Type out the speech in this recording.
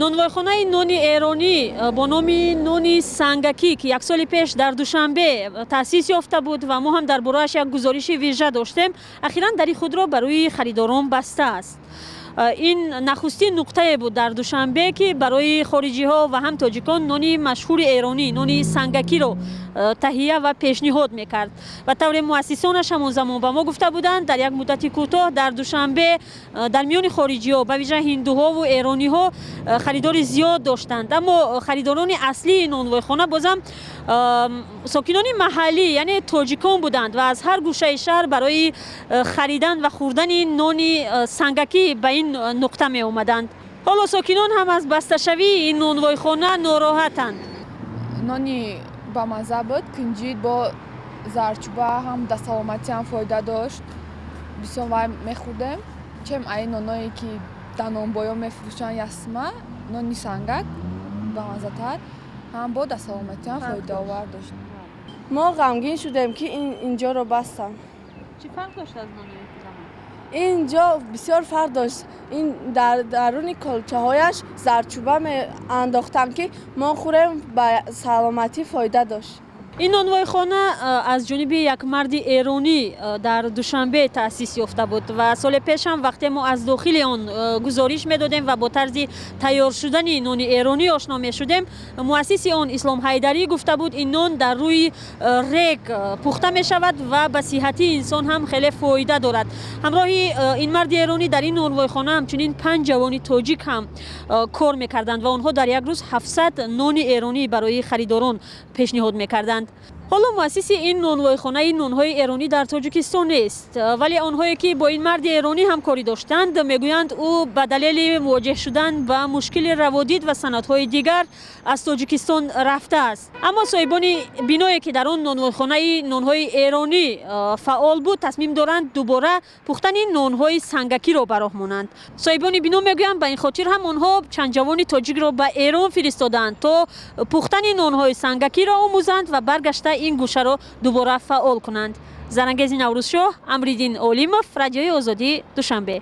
Нонвойхонаи нони эронӣ бо номи Нони Сангакӣ, ки як соли пеш дар Душанбе таъсис ёфта буд ва мо ҳам дар борааш як гузориши вижа доштем, ахиран дари худро ба рӯи харидорон бастааст. Ин нахустин нуқтае буд дар Душанбе, ки барои хориҷиҳо ва ҳам тоҷикон нони машҳури эронӣ, нони сангакиро таҳия ва пешниҳод мекард. Ва тавре муассисонаш ҳамон замон ба мо гуфта буданд, дар як муддати кӯтоҳ дар Душанбе дар миёни хориҷиҳо, ба вижа ҳиндуҳову эрониҳо, харидори зиёд доштанд. Аммо харидорони аслии нонвойхона бозам сокинони маҳаллӣ, яъне тоҷикон буданд ва аз ҳар гӯшаи шаҳр барои харидан ва хӯрдани нони сангакӣ ба ин нуқта меомаданд. Ҳоло сокинон ҳам аз басташавии ин нонвойхона нороҳатанд. Нони бамазза буд, кунҷид бо зардчӯба, ҳам да саломатӣ ҳам фоида дошт. Бисёр вай мехӯрдем, чем аи ноное, ки дар нонбоё мефурӯшанд ясма. Нони сангак бамаззатар, ҳам бо да саломатӣ ҳам фоидаовар дошт. Мо ғамгин шудем, ки инҷоро бастанд. Чӣ фарқ дошт аз нони замон? Ин ҷо бисёр фарқ дошт. Ин дар даруни кулчаҳояш зардчӯба меандохтанд, ки мо хӯрем, ба саломатӣ фоида дошт. Ин нонвойхона аз ҷониби як марди эронӣ дар Душанбе таъсис ёфта буд ва соли пеш ҳам, вақте мо аз дохили он гузориш медодем ва бо тарзи тайёр шудани нони эронӣ ошно мешудем, муассиси он Ислом Ҳайдарӣ гуфта буд, ин нон дар рӯи рег пухта мешавад ва ба сиҳатии инсон ҳам хеле фоида дорад. Ҳамроҳи ин марди эронӣ дар ин нонвойхона ҳамчунин панҷ ҷавони тоҷик ҳам кор мекарданд ва онҳо дар як рӯз 700 нони эронӣ барои харидорон пешниҳод мекарданд. Ҳоло муассиси ин нонвойхонаи нонҳои эронӣ дар Тоҷикистон нест, вале онҳое, ки бо ин марди эронӣ ҳамкорӣ доштанд, мегӯянд, ӯ ба далели мувоҷеҳ шудан ба мушкили раводид ва санадҳои дигар аз Тоҷикистон рафтааст. Аммо соҳибони биное, ки дар он нонвойхонаи нонҳои эронӣ фаъол буд, тасмим доранд дубора пухтани нонҳои сангакиро ба роҳ монанд. Соҳибони бино мегӯянд, ба ин хотир ҳам онҳо чанд ҷавони тоҷикро ба Эрон фиристодаанд, то пухтани нонҳои сангакиро омӯзанд ва баргашта ин гӯшаро дубора фаъол кунанд. Зарангези Наврӯзшоҳ, Амриддин Олимов, Радиои Озодӣ, Душанбе.